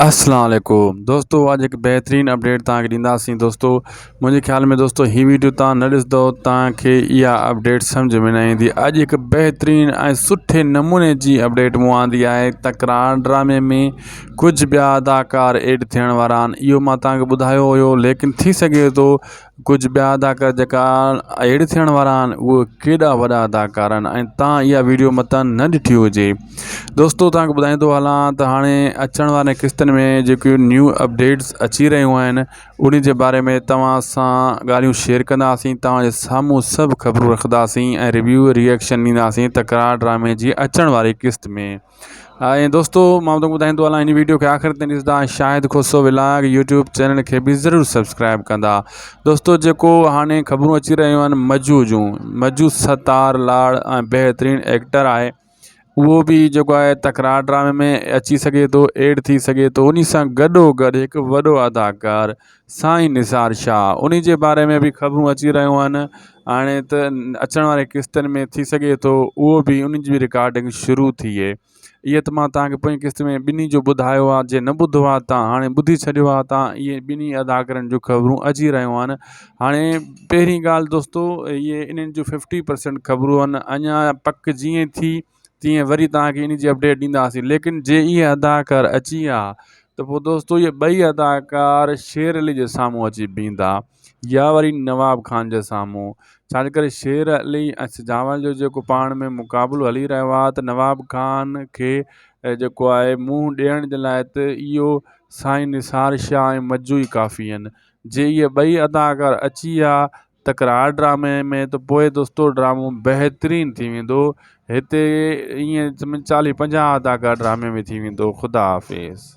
اسلام عليڪم دوستو اڄ هڪ بهترين اپڊيٽ توهان کي ڏينداسين دوستو منهنجي خيال ۾ دوستو هي ويڊيو توهان نه ڏسندو توهان کي اها اپڊيٽ سمجھ ۾ نه ايندي اڄ هڪ بهترين ۽ سٺي نموني جي اپڊيٽ مون آندي آهي تڪرار ڊرامي ۾ ڪجهه ٻيا اداڪار ايڊ ٿيڻ وارا آهن اهو مان توهان کي ٻڌايو هيو ليڪن ٿي سگهي ٿو ڪجهه ٻيا اداڪار جيڪا ايڊ ٿيڻ وارا آهن اهي ڪيڏا وڏا اداڪار آهن ۽ تان اها ويڊيو متان نه ڏٺي هجي دوستو تان کي ٻڌائيندو هلان ته هاڻي اچڻ واري قسطن ۾ جيڪيون نيو اپڊيٽس اچي رهيون آهن ان جي باري ۾ توهان سان ڳالهيون شيئر ڪنداسين توهان جي سامهون سڀ خبرون رکنداسين ۽ ريويو ريئڪشن ڏينداسين تڪرار ڊرامي جي اچڻ واري قسط ۾ ۽ دوستو مان توکي ٻڌائيندو هلان هن ويڊيو کي آخر تائين ڏسندا ۽ Shahid Khoso vlog YouTube channel کي به ضرور سبسڪرائب ڪندا دوستو جيڪو هاڻي خبرون اچي رهيون آهن مجو جون مجو ستار لاڙ ۽ بهترين ايڪٽر آهي اهو به جيڪو آهي تڪرار ڊرامي ۾ اچي سگهي ٿو ايڊ ٿي سگهي ٿو انهي سان گڏو گڏ هڪ وڏو اداڪار سائين نثار شاهه انهي جي باري ۾ به خبرون اچي رهيون آهن هاڻي ته اچڻ واري قسطن ۾ ٿي سگهي ٿو اهو به انهن جي به رڪارڊنگ شروع ٿئي اهي ته مان توهان کي پوئين قسط ۾ ٻنهي جو ٻڌايو آهي جي نه ٻڌو آهي تان هاڻي ٻڌي ڇڏيو آهي تان اهي ٻنهي اداڪارن جون خبرون اچي رهيون آهن هاڻي پهرين ڳالهه دوستو اهي انهن جون ففٽي پرسنٽ خبرون آهن اڃا پڪ جيئن ٿي تيئن وري توهان کي ان جي اپڊيٽ ڏينداسين ليڪن جي اهي اداڪار اچي ويا ته پوء دوستو اهي ٻئي اداڪار شير علي جي سامهون اچي بيهندا يا وري نواب خان جي سامهون ڇاجي ڪري شير علي ۽ سجاول جو جيڪو پاڻ ۾ مقابلو هلي رهيو آهي ته نواب خان کي جيڪو آهي منهن ڏيڻ جي لاء ته اهو سائين نثار شاهه ۽ مجو ئي ڪافي آهن جي اهي ٻئي اداڪار اچي ويا تڪرار ڊرامي ۾ ته پوء دوستو ڊرامو بهترين ٿي ويندو هتي ائين 40 50 اداڪار ڊرامي ۾ ٿي ويندو خدا حافظ.